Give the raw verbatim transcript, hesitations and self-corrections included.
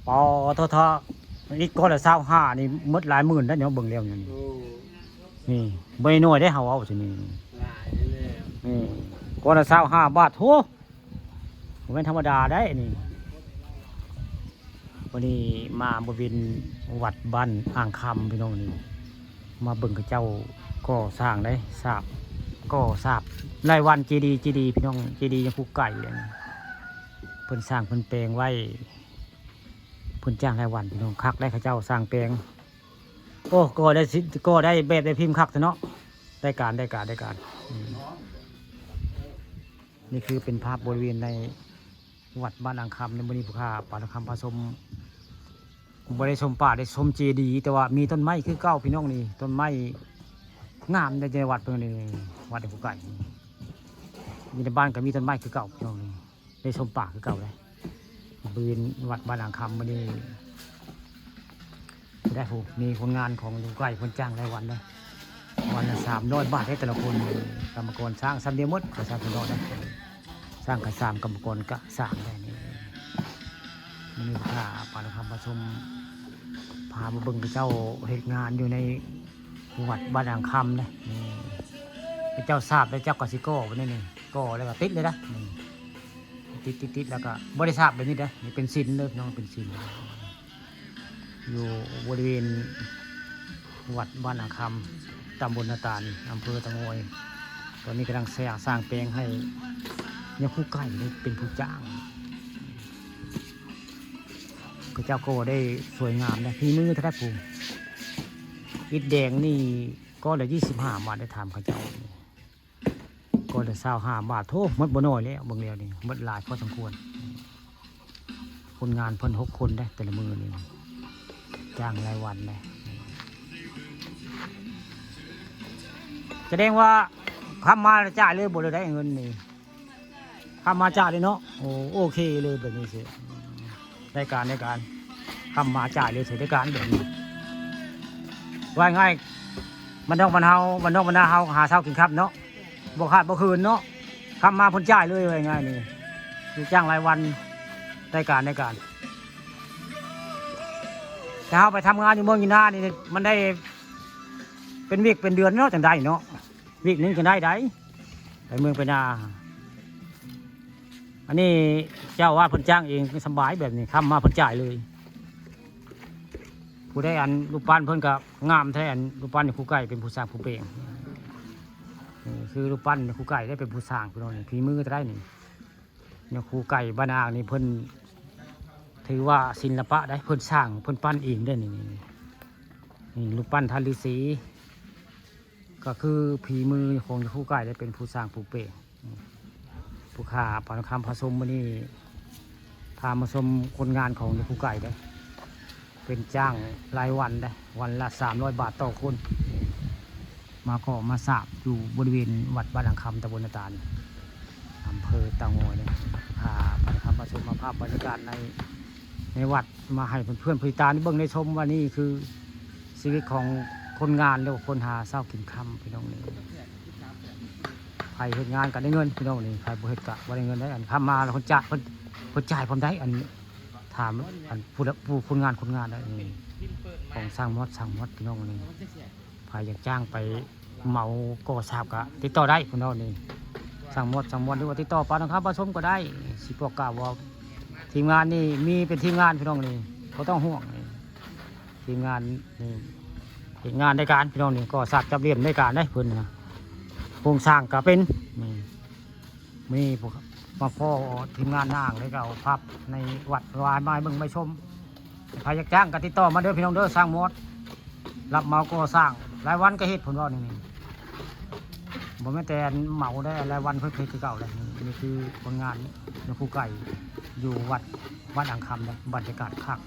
ปอทท อีกก้อนละซาวห้านี่หมดหลายหมื่นได้เนาะ เบิ่งแล้วนี่ โอ้ นี่บ่น้อยได้เฮาเอาสินี่ หลายเลย นี่ก้อนละซาวห้าบาท โห บ่แม่นธรรมดาได้นี่ วันนี้มาบริเวณวัดบ้านอ่างคำพี่น้องนี่ มาเบิ่งเขาเจ้าก่อสร้างได้ สาบ ก่อสาบรายวัน เจดีย์ เจดีย์ พี่น้อง เจดีย์ยังผู้ไก่อันนี้ เพิ่นสร้างเพิ่นแปลงไว้ เพิ่นจ้างรายวันพี่น้อง คักได้เขาเจ้าสร้างแปลง โอ้ ก่อได้สิ ก่อได้แบบได้พิมพ์คักซะเนาะ ได้การ ได้การ ได้การ อืม นี่คือเป็นภาพบริเวณในวัดบ้านอ่างคำ ในมื้อนี้ผู้ข้าปาทองคำพาชม บ่ได้ชมป่า ได้ชมเจดีย์ แต่ว่ามีต้นไม้คือเก่าพี่น้องนี่ ต้นไม้งามในวัดเพิ่นนี่ วัดในผู้ไก่ อยู่ในบ้านก็มีต้นไม้คือเก่าพี่น้องนี่ ได้ชมป่าคือเก่าเลย บริเวณวัดบ้านอ่างคำมื้อนี้ ได้ผู้ มีคนงานของอยู่ใกล้เพิ่นจ้างรายวันเด้อ วันละสามร้อยบาทให้แต่ละคน กรรมกรสร้างซ้ำเดียวหมด ก็สร้างเพิ่นรอดได้ สร้างกะสาม กรรมกรกะสามได้นี่ มื้อนี้พาปาทองคำพาชม พามาเบิ่งเขาเจ้าเฮ็ดงานอยู่ในวัดบ้านอ่างคำเด้อ นี่ เขาเจ้าสาบแล้วเจ้าก็สิก่อไว้นี่ นี่ ก่อแล้วก็ติดเลยนะ นี่ ติด ติด ติด แล้วก็บ่ได้สาบแบบนี้เด้อ นี่เป็นศิลป์เด้อพี่น้อง เป็นศิลป์ อยู่บริเวณวัดบ้านอ่างคำ ตำบลนาตาล อำเภอเต่างอย ตอนนี้กำลังสร้าง สร้างแปลงให้ยาคู่ไก่นี่เป็นผู้จ้าง เขาเจ้าก็ได้สวยงามนะ ฝีมือเท่านั้นผู้ อิฐแดงนี่ก้อนละยี่สิบห้าบาท ได้ถามเขาเจ้า ก้อนละซาวห้าบาท โธ่ หมดบ่น้อยแล้ว เบิ่งแล้วนี่ หมดหลายพอสมควร คนงานเพิ่นหกคนได้ แต่ละมื้อนี่ จ้างรายวันเลย แสดงว่าคำมาจ่ายเลยบ่เลยได้เงินนี่ คำมาจ่ายเลยเนาะ โอ้ โอเคเลยแบบนี้สิ ได้การ ได้การ คำมาจ่ายเลยสิ ได้การแบบนี้ ว่าง่าย บ้านนอกบ้านเฮา บ้านนอกบ้านนาเฮา หาเช้ากินค่ำเนาะ บ่ขาดบ่คืนเนาะ คำมาเพิ่นจ่ายเลย ว่าง่ายนี่ ลูกจ้างรายวัน ได้การ ได้การ ถ้าเฮาไปทำงานอยู่เมืองอยู่นานี่ มันได้เป็นวีคเป็นเดือนเนาะ จังได้เนาะ วีคหนึ่งจังได้ใด ไปเมืองไปนา อันนี้เจ้าอาวาสเพิ่นจ้างเอง สบายแบบนี้ คำมาเพิ่นจ่ายเลย ผู้ใดอันรูปปั้นเพิ่นก็งามแท้ อันรูปปั้นครูไก่เป็นผู้สร้างผู้แปลง นี่คือรูปปั้นครูไก่ได้เป็นผู้สร้างพี่น้องนี่ ฝีมือเท่าใดนี่ เนี่ยครูไก่บ้านอ่างนี่เพิ่นถือว่าศิลปะได้ เพิ่นสร้าง เพิ่นปั้นเองได้นี่ นี่ นี่รูปปั้นท่านฤาษี ก็คือฝีมือของครูไก่ได้เป็นผู้สร้างผู้แปลง ผู้ข้าปาทองคำพาชมมื้อนี้ พามาชมคนงานของครูไก่ได้ เป็นจ้างรายวันได้ วันละสามร้อยบาทต่อคน มาก่อมาสาบอยู่บริเวณวัดบ้านอ่างคำ ตำบลนาตาล อำเภอเต่างอยเนี่ย พาปาทองคำพาชมมาภาพบรรยากาศใน ในวัด มาให้เพื่อนๆผู้ติดตามได้เบิ่งได้ชมว่านี่คือชีวิตของคนงานหรือว่าคนหาเช้ากินค่ำพี่น้องนี่ ใครเฮ็ดงานก็ได้เงินพี่น้องนี่ ใครบ่เฮ็ดก็บ่ได้เงินได้ อันคำมาแล้วเพิ่นจ่าย เพิ่น เพิ่นจ่ายพร้อมได้ อันถามอันผู้ละ ผู้คนงาน คนงานได้นี่ ของช่างมอด ช่างมอดพี่น้องนี่ ใครอยากจ้างไปเหมาก่อสร้างก็ติดต่อได้พี่น้องนี่ ช่างมอด ช่างมอด หรือว่าติดต่อปาทองคำพาชมก็ได้ สิบอกกล่าวว่าทีมงานนี่มีเป็นทีมงานพี่น้องนี่ บ่ต้องห่วงนี่ ทีมงานนี่ เฮ็ดงานได้การพี่น้องนี่ ก่อสร้างจับเหลี่ยมได้การได้เพิ่นนะ โครงสร้างก็เป็นนี่ มื้อนี้พวก มาพ้อทีมงานนางเลยก็เอาภาพในวัดวานมาให้เบิ่งมาชม ใครอยากจ้างก็ติดต่อมาเด้อพี่น้องเด้อ ช่างมอด รับเหมาก่อสร้าง รายวันก็เฮ็ด เพิ่นว่านี่ นี่ บ่แม่นแต่เหมาได้ รายวันเพิ่นเฮ็ดคือเก่าเลย นี่ นี่คือคนงาน นี่ครูไก่ อยู่วัด วัดอ่างคำนะ บรรยากาศคัก